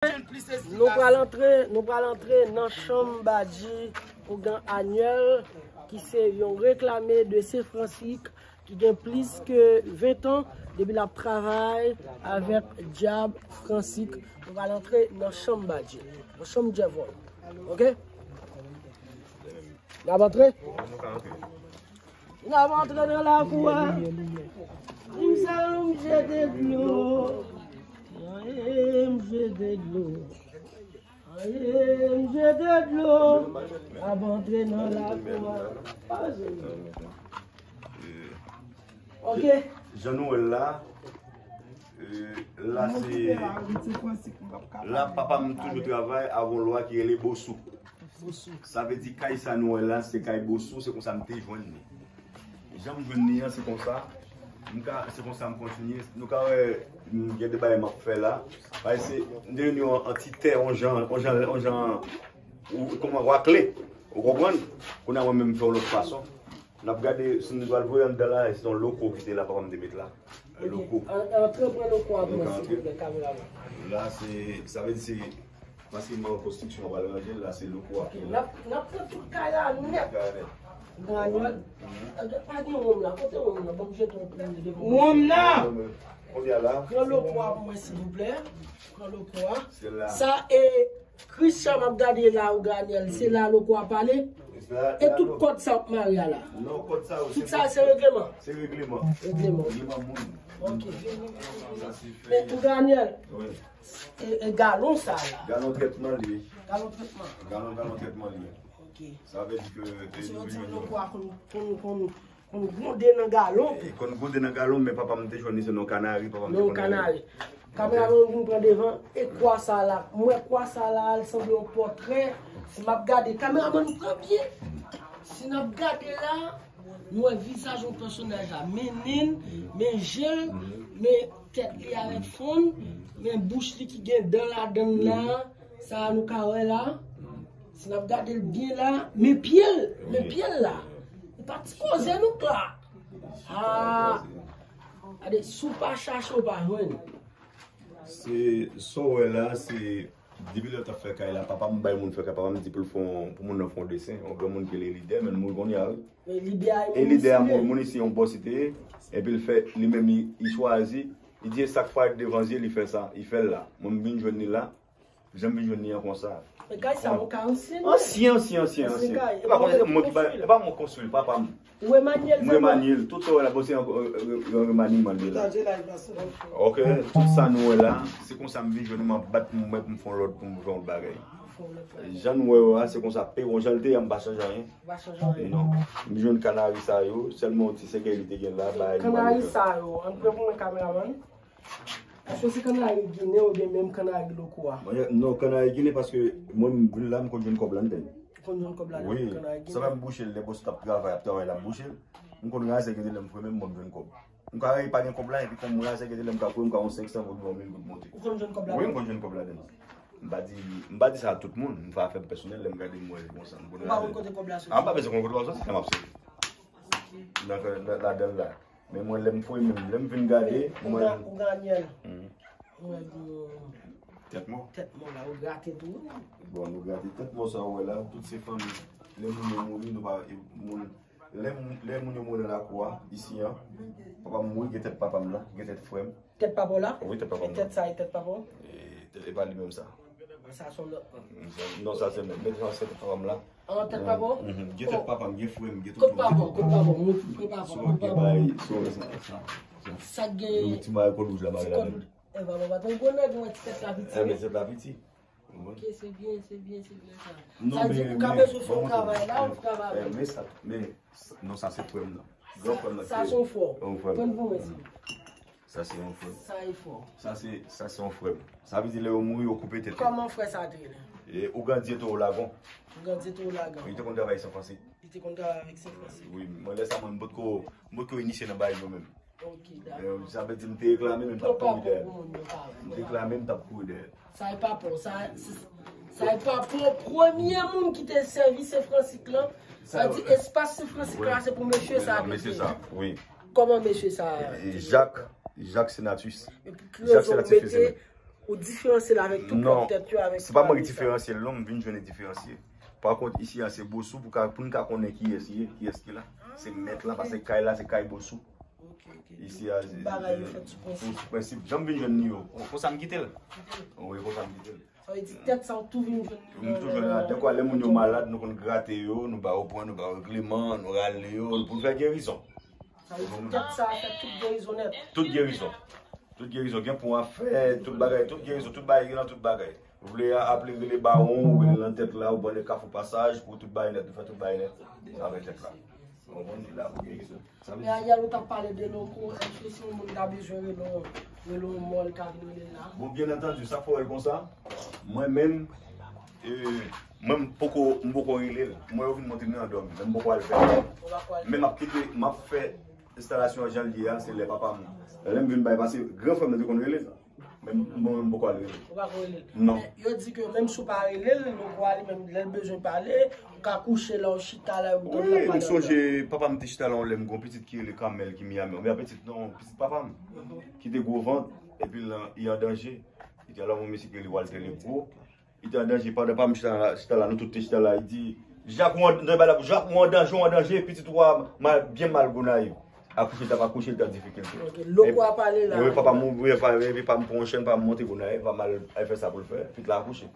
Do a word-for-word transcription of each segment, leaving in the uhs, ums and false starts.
Nou pral antre, nou pral antre nan chanm Badji, ougan Anyèl, ki se yon reklame de Sen Fransik, ki gen plis ke ven an depi l ap travay avèk dyab Fransik. Nou pral antre nan chanm Badji, nan chanm dyavòl. Oke? N ap antre? N ap antre nan lakou a. Di m sa, m jete dlo. Aye, m jete dlo. Aye, m jete dlo. N ap antre nan lakou a. Ok. Jan nou wè l la, euh, la se, la papa m toujou travay avè yon lwa ki rele Bosou. Sa vle di kay sa nou wè la, se kay Bosou, se konsa m te jwenn li. Jan m jwenn li an, se konsa. M ka, se konsa m kontinye. Nou ka wè, m gen de bagay m ap fè la. Paske m te jwenn yon, yon ti tè, yon jan, yon jan, yon jan, ou, kòman, wakle. Ou konprann? Kounye a mwen menm m fè yon lòt fason. N ap gade si nou pral voye anndan la, e se yon loko ki te la, papa m te met la. Loko. An, antre pran loko a pou mwen, silvouplè, kameraman. La, se, sa vle di se, paske m an konstriksyon, an pral ranje l, la, se loko a ki la. N ap, n ap pran tout kay la nèt. Tout kay la nèt. Granyon. Pa gen wonm la, kote wonm la? Ban m jete yon pil de wonm. Wonm la! Kounye a la. Pran loko a pou mwen, silvouplè. Pran loko a. Se la. Sa, e, Christian, m ap gade la, ou Daniel, se la loko a pale? E tout kòd sa w ap mare a la? Non, kòd sa yo, tout sa se regleman? Se regleman. Regleman. Regleman moun. Ok. Men ou Daniel, e, e galon sa la? Galon trètman li. Galon trètman? Galon, galon trètman li. Ok. Sa vle di ke, e, nou vin jwenn loko a konn, konn, konn, konn gwonde nan galon tou. E, konn gwonde nan galon, men papa m te jwenn li se nan kanari, papa m te konn kanari. Kameramann vin pran devan, e kwa sa la? M wè kwa sa la, l sanble yon pòtrè. Si m ap gade, kameramann pran byen. Si n ap gade la, nou wè vizaj yon pèsonaj la. Men nen, men je l, men tèt li avèk fwon, men bouch li ki gen dan ladan l la. Sa a nou ka wè la. Si n ap gade l byen la, men pye l, men pye l la. E pa ti koze nou k la. Ah! Gade, si w pa chache, w pa jwenn. Se, sa w wè la, se, depi lè w t ap fè kay la, papa m bay moun fè kay, papa m di pou l fè yon, pou moun nan fè yon desen, yon granmoun ki rele Lidè, men moun kounye a, wi. E Lidè a, e Lidè a, moun, moun isi, yon bòs li te ye, epi l fè, li menm, li, li chwazi, li di, e sa k parèt devan zye, li fè sa, li fè l la. Mwen, m vin jwenn li la, Jan m vin jwenn li an konsa. Men kay sa, yon kay ansyen, wi. Ansyen, ansyen, ansyen, ansyen. E pa konn, se mwen ki bay, e pa mwen konstwi l, papa m. Ou remanye l sèlman? Mwen remanye l. Tout sa w wè la, bon, se yon, yon, yon remaniman li la. Ok, tout sa nou wè la, se konsa m vin jwenn li, m ap bat pou mwen, pou m fè yon lòt, pou m fè yon lòt bagay. Jan nou wè yo a, se konsa, pe yon jan l te ye, m pa chanje anyen. Ou pa chanje anyen? Non. M jwenn kanari sa yo, sèlman yon ti sèkèy li te gen la, bay li. Kanari sa yo, antre pou mwen, kameramann. Èske se kannari ginen oubyen menm kannari loko a? Mwen, non, kannari ginen paske mwen m vin la, m konn jwenn kòb la anndan. Ou konn jwenn kòb la nan kannari ginen? Wi, sa fè m bouche l, lè bòs t ap travay, ap travay, l ap bouche l. M konn razè gen de lè m fouye men m, mwen m jwenn kòb. M ka pa gen kòb la, epi kòm m razè gen de lè m ka fouye, m ka yon senk san goud, yon mil goud monte. Ou konn jwenn kòb la? Wi, m konn jwenn kòb la anndan. M pa di, m pa di sa a tout moun, m fè afè m pèsonèl, lè m gade m wè l konsa, m konn razè. Ou pa konn kote kòb la soti? A, m pa bezwen konn kote l soti, sa m ap soti. Nan, nan, ladan l la. Men mwen, lè m fouye menm, lè m vin gade, mwen. Ou gen anyèl. Mwen di tèt mò. Tèt mò la, ou grate tou. Bon, nou grate tèt mò sa ou wè la, tout se fanmi. Lè moun yo mouri, nou pa, e, moun, lè moun, lè moun yo mouri nan lakou a, isi an, papa m mouri, gen tèt papa m la, gen tèt frè m. Tèt papa w la? Wi, tèt papa m la. E tèt sa, e tèt papa w? E, tèt, e pa li menm sa. Sa se yon lòt moun. Non, sa se menm. Men sa se tèt papa m la. An tèt papa w? Gen tèt papa m, gen frè m, gen tout moun. Kot papa w? Kot papa w? Montre papa w. Sou, ok, bay, sou, sa, sa, sa. Sa k genyen? Ti mayo kòd wouj la, mayo la menm. E, papa, pa t yon gwo nèg, mwen, ti tèt la piti. E, men tèt la piti. Ok, se byen, se byen, se byen sa. Sa di ou ka bezwen fè yon travay la, ou travay. Men sa, men, non, sa se frè m nan. Gran frè m nan. Sa se yon frè w. Yon frè m. Pran pou mwen, silvouplè. Sa se yon frè m. Sa e fò. Sa se, sa se yon frè m. Sa vle di lè yo mouri, yo koupe tèt yo. Kòman frè sa te rele? E, Ougan Dyeto Lagon. Ougan Dyeto Lagon. Li te konn travay Sen Fransi. Li te konn travay avèk Sen Fransi. Wi, mwen lè sa mwen m potko, m potko inisye nan bagay yo menm. Ok, dakò. Sa vle di m te reklame men m t ap kouri dèyè. M te reklame m t ap kouri dèyè. Sa e papa w, sa, sa e papa w, premye moun ki te sèvi Sen Fransi lan. Sa di espas Sen Fransi lan se pou mesye sa a ki te. Mesye sa, wi. Kòman mesye sa a? E, Jak, Jak Senatus. Epi ki rezon w mete Ou diferansye l avèk tout Non, lòt tèt yo, avèk se pa tout mwen ki lòt sa. Diferansye l non, m vin jwenn diferansye. Pa kont, isi a se Bosou, pou ka, pou n ka konnen kiyès ye, kiyès ki la. Se mèt la, paske kay la, se kay Bosou. Ok, ok. Isi a, se Bagay yo fèt sou prensip. Sou prensip. Jan m vin jwenn li yo, kon- konsa m kite l. Wi, konsa m kite l. Sa vle di tèt sa ou tou vin jwenn li M nan- toujou nan- la. Dèkwa, lè moun yo malad, nou konn grate yo, nou ba yo pwen, nou ba yo regleman, nou rale yo, pou n fè gerizon. Sa vle di tèt sa fè tout gerizon nèt. Tout gerizon. Tout gerizon. Gen pwen a fè, tout bagay, tout gerizon, tout bagay, gen nan tout bagay. Ou vle aple rele bawon, ou rele nan tèt la, ou bale kafou pasaj, pou tout bagay nèt, nou fè tout bagay nèt. Sa avèk tèt la. Ou konprann? Li la pou gerizon. Sa vle Men di ayè ou t ap pale de loko, èske si yon moun ta bezwen rele yon, rele yon mò, li ka vin rele l la? Bon, byen antandi, sa k fè w wè l konsa, mwen menm, e, mwen m poko, m poko rele l. Mwen yo vin montre m nan dòmi, men m poko al fè l. Ou pa kwè? Men m ap kite, m ap fè enstalasyon an jan l ye a, se lè papa m. Lè m vin bay pase, gran frè m nan te konn rele l. Men mwen menm m poko al rele l. Ou pa kwè rele l? Non. Men yo di ke menm si w pa rele l, loko a li menm, lè l bezwen pale, ou ka kouche la, ou chita la, ou tande l Wi, ap m pale. Sonje, papa m te chita la yon lè, m gen yon pitit ki rele Kamèl ki Miami. Oubyen pitit non, pitit papa m. Ki te gwo vant, epi l an- li an danje. Li te al yon mesye ki rele Walter Legros. Li te an danje, pandan pa m chita la, chita la, nou tout te chita la, li di, Jak, ou an, Jak, ou an danje, ou an danje, pitit ou a mal, byen mal Gonayiv. Akouche, l t ap akouche, li t an difikilte. Ok, loko a pale la. Epi papa m, epi pa m pran yon chèn, pa m monte Gonayiv, pa m al fè sa pou l fè, pitit la akouche.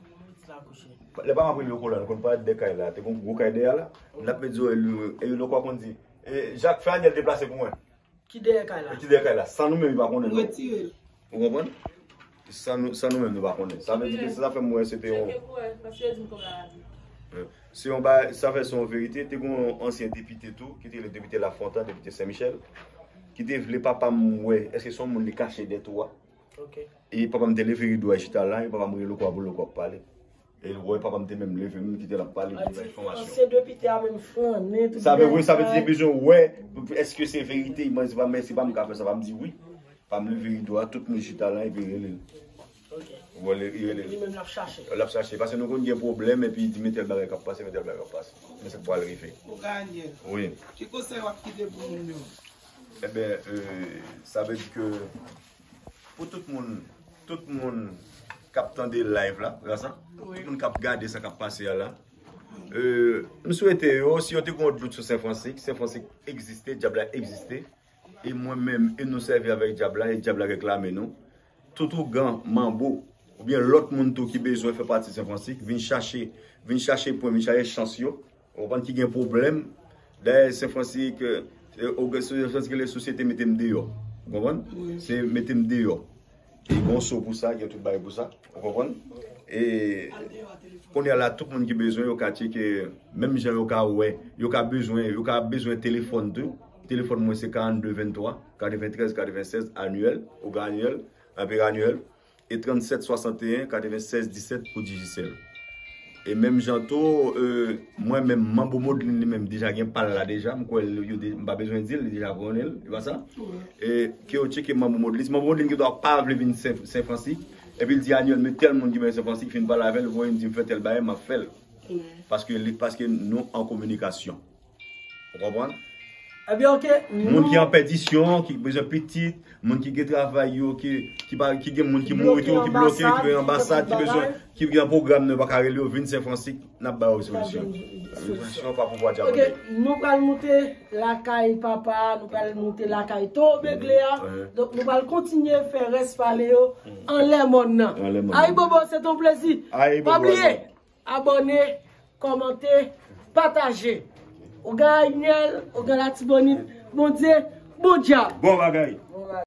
Lè pa m ap rele loko la, nou konn parèt dèyè kay la, te gen yon gwo kay dèyè la, n ap met zòrèy li, e loko a konn di, e, Jak, fè Anièl deplase pou mwen. Ki dèyè kay la? Ki dèyè kay la, san nou menm li pa konnen non. Retire l. Ou konprann? San nou, san nou menm nou pa konnen. Sa vle di ke se sa fè m wè se te yon. Tcheke pou wè, paske yo di m kòman l abiye. Se yon bagay, sa fè se yon verite. Te gen yon ansyen depite tou, ki te rele depite Lafontan, depite Sen Michèl, ki te vle papa m wè, èske se yon moun li kache dèyè tou a. Ok. E papa m te leve rido a chita la, e papa m rele loko a pou loko ap pale. E l wè papa m te menm leve, menm kite l ap pale, pou bay enfòmasyon. Ansyen depite a menm flannen tout Sa vle, wi, sa vle di bagay. Te bezwen wè, èske se verite, mwen se pa, men se pa m ka fè sa, pa m di wi. Pa m leve rido a, tout moun chita la, epi rele l. Ok. Ou wè, li rele Li l. Menm l ap chache. L ap chache, paske nou konn gen pwoblèm, epi di men tèl bagay k ap pase, men tèl bagay k ap pase. Men sa k pral rive. Pou Daniel, Wi. ki konsèy w ap kite pou moun yo? Ebyen, e, sa vle di ke pou tout moun, tout moun k ap tande live la, Rasa, tout moun k ap gade sa k ap pase a la, e, m swete yo, si yo te gen yon dout sou Sen Fransik, Sen Fransik egziste, dyab la egziste, e mwen menm, e nou sèvi avèk dyab la, e dyab la reklame nou. Tout ougan, manbo, oubyen lòt moun tou ki bezwen fè pati Sen Fransik, vin chache, vin chache pwen, vin chache chans yo, ou konprann, ki gen pwoblèm. Dayè, Sen Fransik, e, e, ogan, Sen Fransik, le sosyete mete m deyò. Ou konprann? Se mete m deyò. E gon so pou sa, gen tout bagay pou sa. Ou konprann? E kounye a la, tout moun ki bezwen, yo ka tcheke, menm jan yo ka wè, yo ka bezwen, yo ka bezwen telefòn tou. Telefòn mwen se karannde venntwa, katreventrèz, katrevensèz, Anièl, ougan Anièl, anpi Anièl, e trannsèt swasanteyen, katrevennsèz disèt pou Digicel. E menm jan tou, e, mwen menm, Manbo Modlin li menm deja gen pa l la deja, m kwè l, yo de- m pa bezwen di l, li deja konnen l, e pa sa? E ke yo tcheke Manbo Modlin, si Manbo Modlin gen dwa pa vle vin Sen, Sen Fransik, epi l di Anièl, men tèl moun ki vin Sen Fransik, fin pale avè l, voye m di m fè tèl bagay, m ap fè l. Paske, li- paske nou an kominikasyon. Ou konprann? Ebyen, ok. Moun ki an pèdisyon, ki bezwen pitit, moun ki gen travay yo, ki, ki, pa, ki gen moun ki mouri tou, ki bloke, ki gen anbasad, ki bezwen, ki gen pwogram, nou pa ka rele yo, vin Sen Fransik, n ap ba yo solisyon. Solisyon pa pouvwa dyabòlik. Ok, nou pral moute lakay papa, nou pral moute lakay Toro Beglé a. Donk, nou pral kontinye fè rès pale yo anlè mòn nan. Ayibobo, se ton plezi. Pa bliye. Abòne, kòmante, pataje. Ougan Anièl, ougan Latibonit, Bondye, bon djab. Bon bagay.